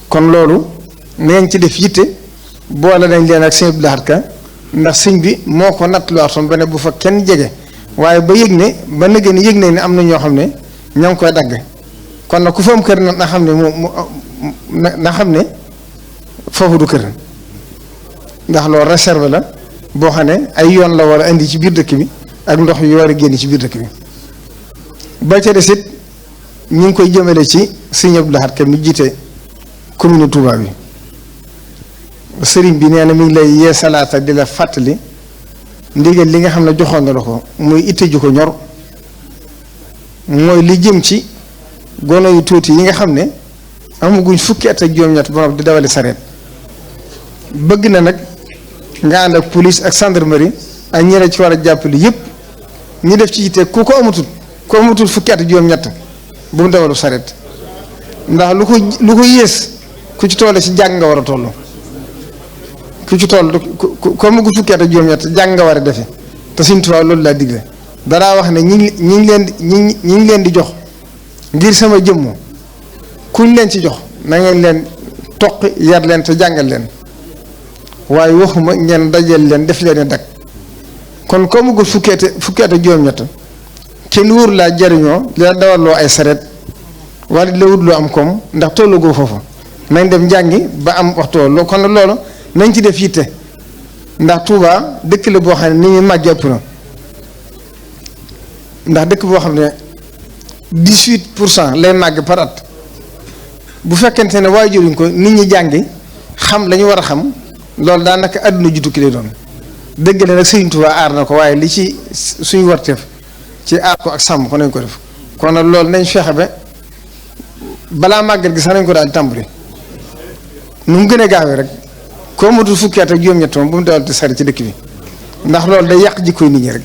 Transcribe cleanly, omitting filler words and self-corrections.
kon loolu neen ci def yitte boole nañ leen ak sëñ Abdou Lahad Ka ndax sëñ bi moo ko nattluwaatoon ba ne bu fa kenn jege waaye ba yëg ne ba nëgë ni yëg nañ ne am na ñoo xam ne ñoo ngi koy dagg kon nag ku fa am kër na xam ne na xam ne foofu du kër ndax loolu réserve la boo xam ne ay yoon la war a indi ci biir dëkk bi ak ndox yu war a génn ci biir dëkk bi ba ca des it ñu ngi koy jëmale ci sëñ Abdou Lahad Ka mi jiite commune Touba bi sëriñ bi nee na mi ngi lay yee salaata di la fàttali ndigal li nga xam ne joxoon na la ko muy itte ju ko ñor mooy li jëm ci gone yu tuuti yi nga xam ne amaguñ fukki at ak juróom-ñett ba di dawali sareet bëgg na nag nga ànd ak police ak gendarmerie ak ñeneen ci war a jàppale yëpp ñu def ci yitte ku amatul fukki at ak juróom-ñett bu mu dawalu sareet ndax lu ko yées ku ci toll ci jàng nga war a toll ku ci toll ku amagu fukki at ak juróom-ñett jàng nga war a defe te Sëñ Tuubaa loolu laa digle danaa wax ne ñi ngi leen di jox ngir sama jëmm kuñ leen ci jox na ngeen leen toq yar leen te jàngal leen waaye waxuma ngeen dajal leen def leen dak kon ko amagul fukki at ak juróom-ñett kenn wóor laa jariñoo li la dawaloo ay sareet wala di la wut loo am koom ndax tollu goo foofu nañ dem njàngi ba am waxtu loolu kon loolu nañ ci def yitte ndax Touba dëkk la boo xam ne ni muy màgg ëpp na ndax dëkk boo xam ne 18% lay màgg par at bu fekkente ne waajuruñ ko nit ñi jàngi xam la ñu war a xam loolu daanaka àdduna ju tukki lay doon dëgg la nag Sëriñ Touba aar na ko waaye li ci suñu warteef ci aar ko ak sàmm ko nañ ko def kon nag loolu nañ fexe ba balaa màggal gi sax nañ ko daal tàmbali nu mu gën a gaawee rek koo matul fukki at ak juróom-ñett moom bu mu dawal te sari ci dëkk bi ndax loolu day yàq jikkoy nit ñi rek